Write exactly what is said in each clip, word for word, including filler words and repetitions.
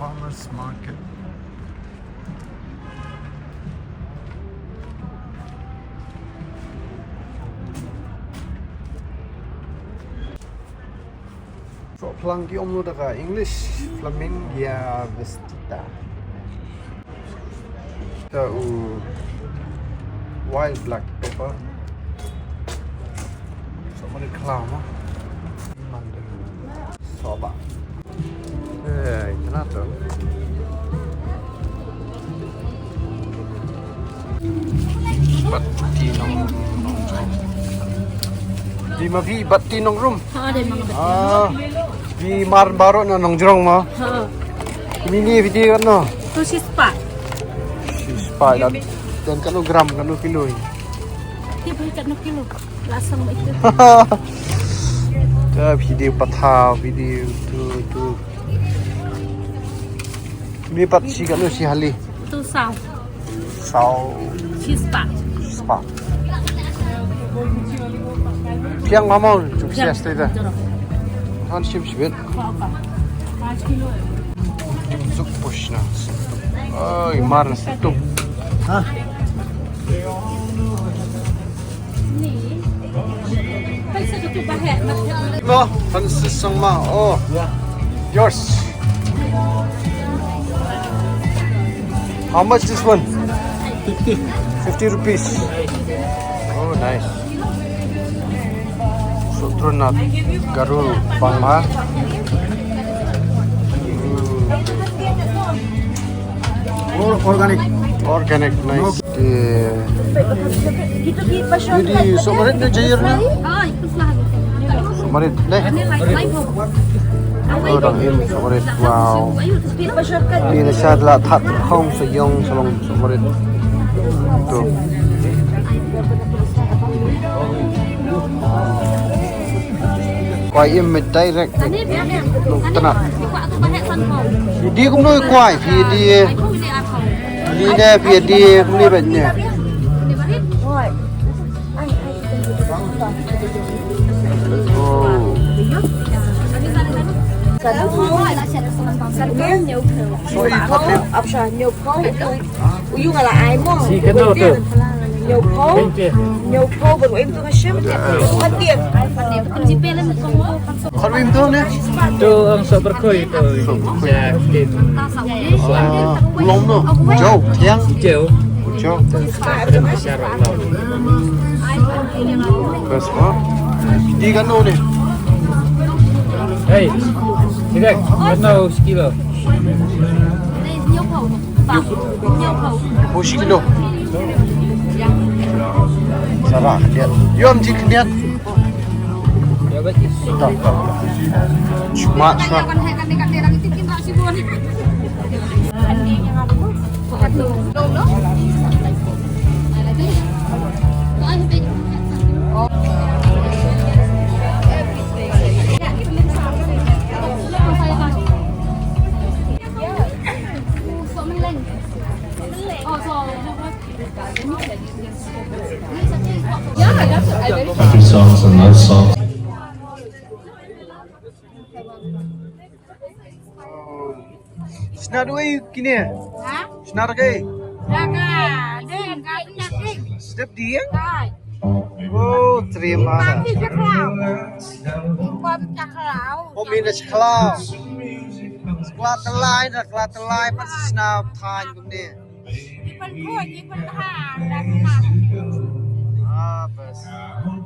Farmers Market. Sohphlang ki ong lut da ka English, Flamingia vestita. Ta u wild black pepper. Sohmarit khlaw mo. Sohbah. Eh, kena tu. Bati nong, nong. Di ma phi bati nong rum. Ha, dei ma nga bati. Ah, di mar baroh na nongjrong mo. Ha. Mini video kan no. Tu shispah. Shispah dan, dan kano gram, kano kilo. Dia boleh kat no kilo. Lasang ma itu. Ta video patha, video tu, tu. Ni pat shi kano shi hali. Tu saw. Saw. Shispah. Shispah. Phiang ma mo, tu phiang. Sias tu dah. Jorok. Han shim shibit. Apa, apa? Suk push na. Oi, mar na situ. Ha? Mo, Francis Sangma. Oh. Yeah. Yours. How much this one? Fifty. Fifty rupees. Oh, nice. Sohtrun na Garo Bangma. Or-, organic. Organic, nice. Te. Ini sohmarit ne, jair ne? Sohmarit ne? Oh, dang im sohmarit. Wow. Ini na shad la that khong sa yong sa long sohmarit. Tu. Kwai im mit direct mit. Nong tnat. Phi die kumno kwai, phi die. Ni ne phi die kumno bad ne. Oh. Soi thot im. Ui, nga la ai mo. Si kano tu? Ñiew phew. Thank you. Ñiew phew, ba ruh em tu nga shem. Phan tieng. Khot wim tu ne? Tu ang sok berkoi tu. Sok berkoi. Ja, kin. Ah, long no. Jau, tiang. Jau. Jau. Ada besar long. Best, ha? Di kano ne? Hey, sila, kano sekilo? Phew shi kilo. Sa ba khyndiat. Ïoh, ym ji khyndiat. Tah, tah. Shmat, shmat. Happy songs and love songs. Sna dawei kine. Ha? Sna dawei. Daga, deng, ka penyakit. Sedap dia? Kai. Oh, terima. Pati caklau. Pati caklau. Oh, minus cloud. Kla tlai, da kla tlai, pat sna thain kumne. Ipan ko, ipan tha, da sna. Ah, bas. Oh,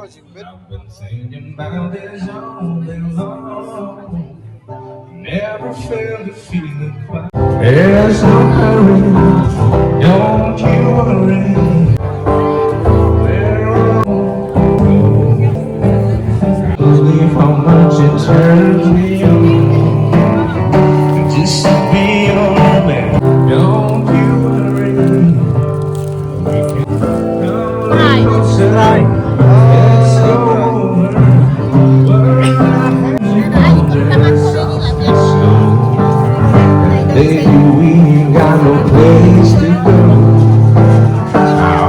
I've been thinking about this all day long. Never felt a feeling quite. There's no hurry, don't you worry. We're on. Leave how much it turns me on. Just to be your man. Don't you worry. Hi. Baby, we ain't got no place to go. I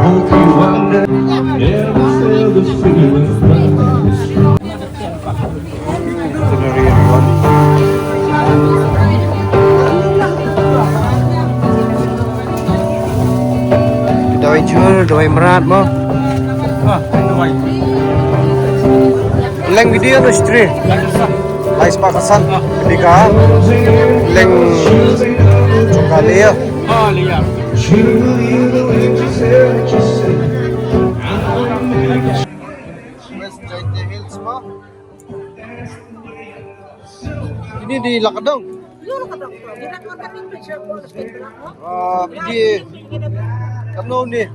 hope you wonder, never feel the feeling. Itinerary, everyone. Bai mrad mo. Leng video no stri. Lai spah ka san. Bika leng chuka leya. West Jaintia Hills mo. Ini di Lakadong. Ah, di Kano ni.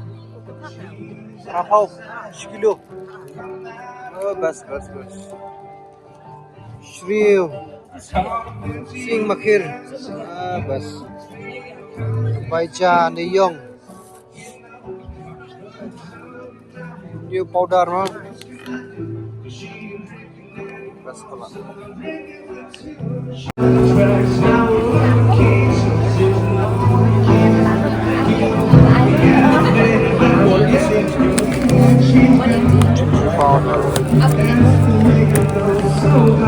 Kapau. Sekilo. Oh, bas, bas, bas. Shriu. Sing Makhir. Ah, bas. Baija Neyong. New powder ma. Bas pala. Powder.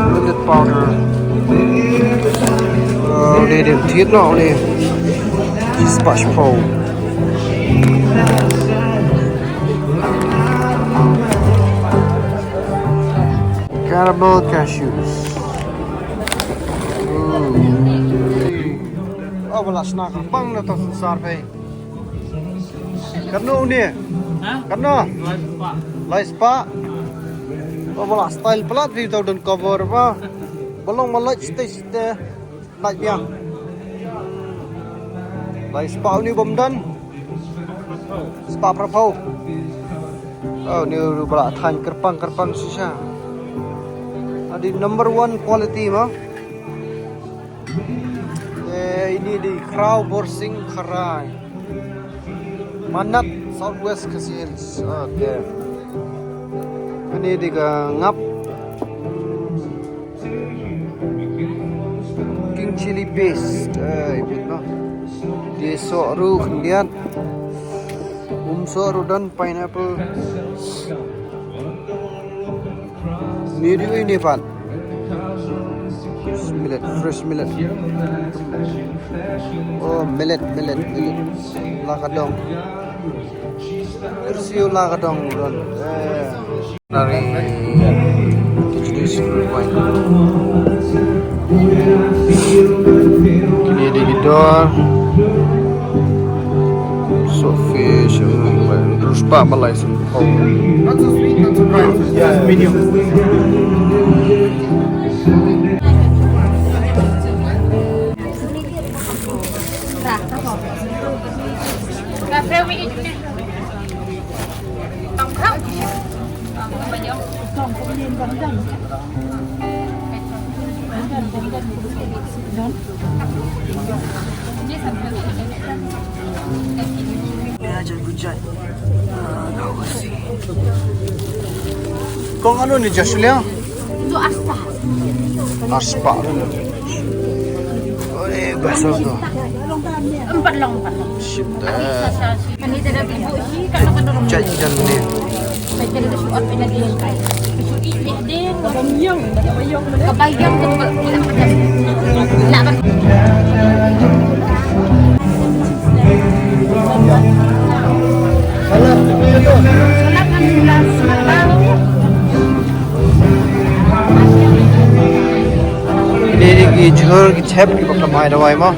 Millet powder. Uh, uni dei thied noh uni. Spah shiphew. Caramel cashews. Hmm. Oh, ba la shna kyrpang na ta synsar phi. Katno uni? Ha? Katno? Lai spah. Lai spah. Oh, ba la style palat phi tau don cover ba. Ba long ma lait stage te. Lait biang. Lai spah uni bym don. Spah phraphew. Oh, uni ruh ba la thaiñ kyrpang kyrpang shisha. Adi number one quality ma. Eh, ini di Khraw Borsing Kharai. Manad, South West Khasi Hills. Okay. Ini di ka ngap. King chili paste. Eh, ipit noh. Di soh ruh khyndiat. Um soh ruh don pineapple. Ni di uni pat. Millet, fresh millet. Oh, millet, millet, millet. Lakadong. Kursiu Lakadong don. Eh. Nari. Kini di gidor. Sohfish, um, terus pak balai sempau. Not so sweet, not so bright. Yeah, medium. Kong, anu ni Joshua? Tu aspah. Aspah. Ore, baso tu. Empat long, empat long. Shit. Ani tada bibu hi, kalau kena rumah. Judge dan ni. Baca dia suat pina dia kai. Suat ni dia. Kabayang, kabayang tu. Nak ber- Ini ki jhur ki chep ki bakla mai dawai ma.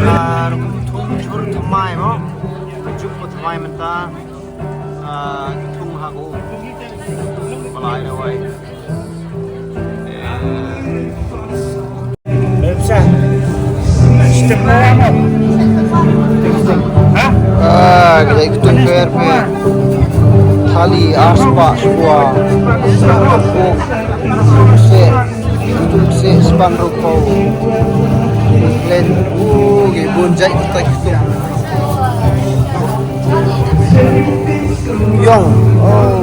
Ah, rukum thum jhur thymmai mo. Jhur thymmai mynta. Ah, thung ha ko. Malai dawai. Ah, ka dei ktung per pe. Thali, ar spah, shuwa. Seh, ktung seh, span rukau. Len, uh, ki bun jait kita ktung. Yong. Oh.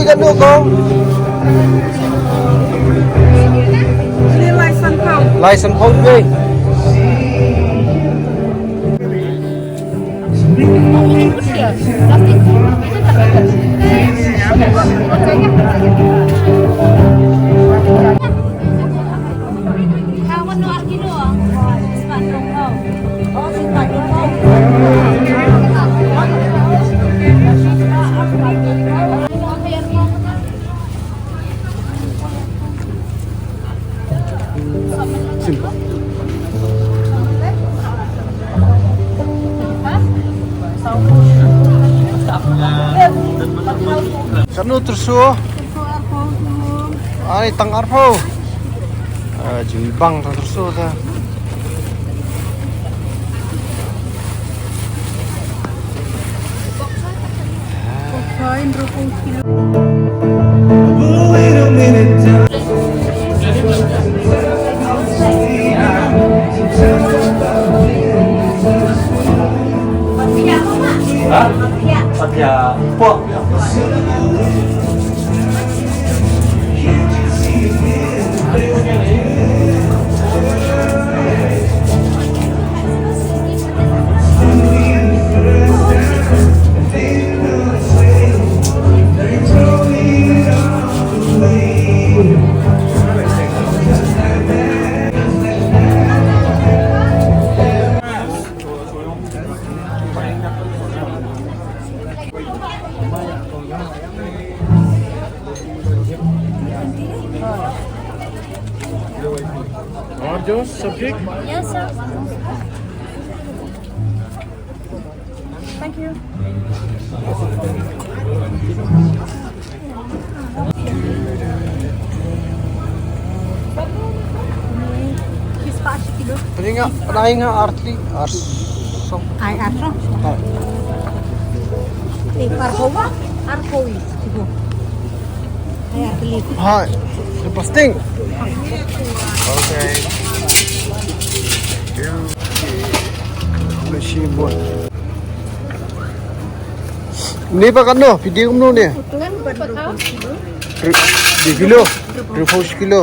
Katno kong? Lai san pound. Lai san pound wei. Katno tyrso? Ani tang arphew. Ah, jingbang tang tyrso ta. और जो सब्जी? Yes, sir. Thank you. Fish five kilo. Pynai nga, pynai nga artli, arso. Ai, arso. Hai. Eh, arphew ba? Arphew i, tigo. Hai, arphew. Hai. The posting. Okay. Machine board. Ni ba katno? Phi die kumno ni? Hynriew kilo. Hynriewphew kilo.